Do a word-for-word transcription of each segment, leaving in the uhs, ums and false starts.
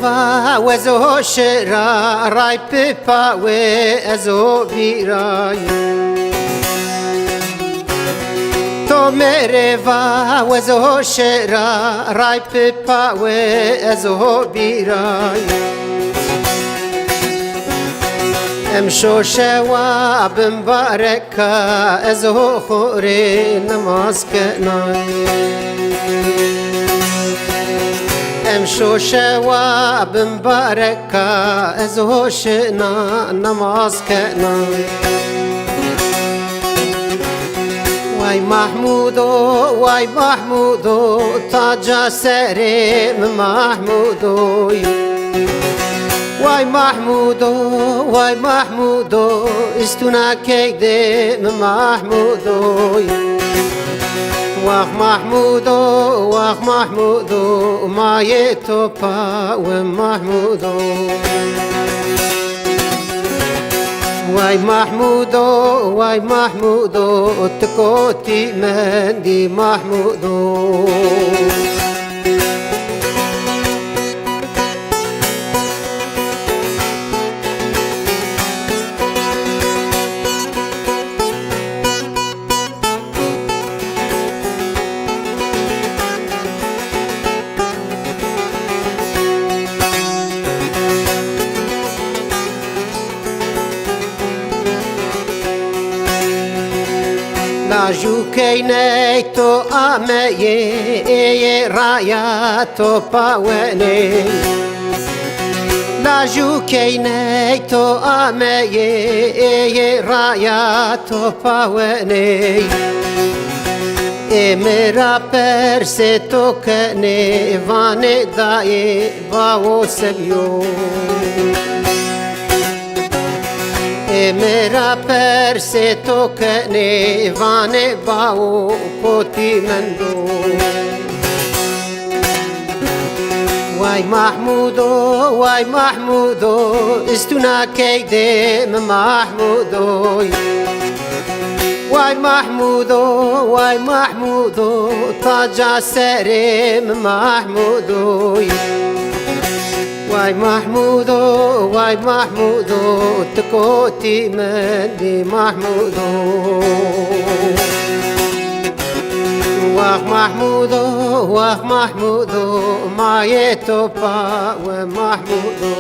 Va wez ho şira ray pipa we ez ho bîray. To mere va wez ho şira ray pipa we ez ho bîray. Em şo şewa bimbarek ka ez ho xorê nimaz kenay. Em şo şewa bimbarek ka ez ho şina nimaz kenay. Way Mahmûdo, way Mahmûdo, taca serê min Mahmûdoy. Way Mahmûdo, way Mahmûdo, istûna keydê min Mahmûdoy. Wax Mahmûdo, wax Mahmûdo, mayê topa we Mahmûdo. Way Mahmûdo, way Mahmûdo, tu kotî mendî Mahmûdo. Laj û keyney to ameyê, êyê raya to pawenê. Laj û keyney to ameyê, êyê raya to pawenê. Ê min ra persê to kenê, vanê dayê bawo sebiyo. Ê min ra persê to kenê, vanê bawo kotî mendo. Way Mahmûdo, way Mahmûdo, istûna keydê min Mahmûdoy. Way Mahmûdo, way Mahmûdo, taca serê min Mahmûdoy. Way Mahmûdo, way Mahmûdo, tu kotî mendî Mahmûdo. Wax Mahmûdo, wax Mahmûdo, mayê topa we Mahmûdo.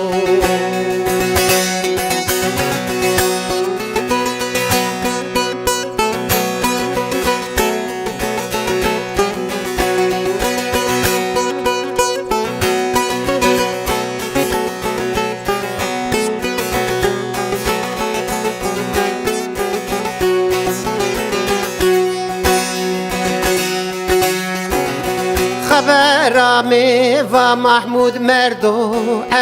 Xebera me va Mahmûd merdo,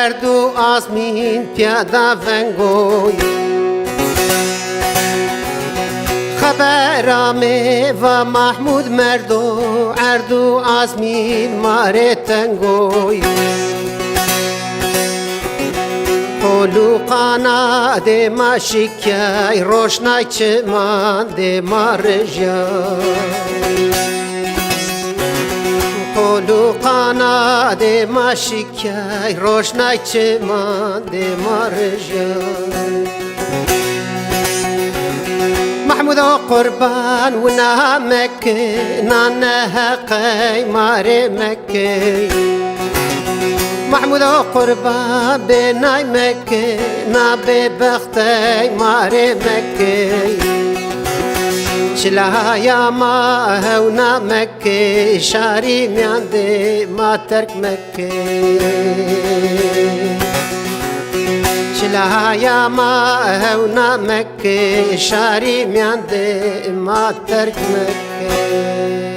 erd û azmîn piyada vengoy. Xebera me va Mahmûd merdo, erd û azmîn marê tengoy. Qol û qanadê ma şikey, roşnay çiman dê ma rijyay. Qol û qanadê ma şikey, roşnay çiman dê ma rijyay. Mahmûdo qurban wina meke, nane heqey marê meke. Mahmûdo qurban bê nay meke, na bê bextey marê meke. Çilaya ma hewna meke, şarî miyan dê ma terk meke. Çilaya ma hewna meke, şarî miyan dê ma terk meke.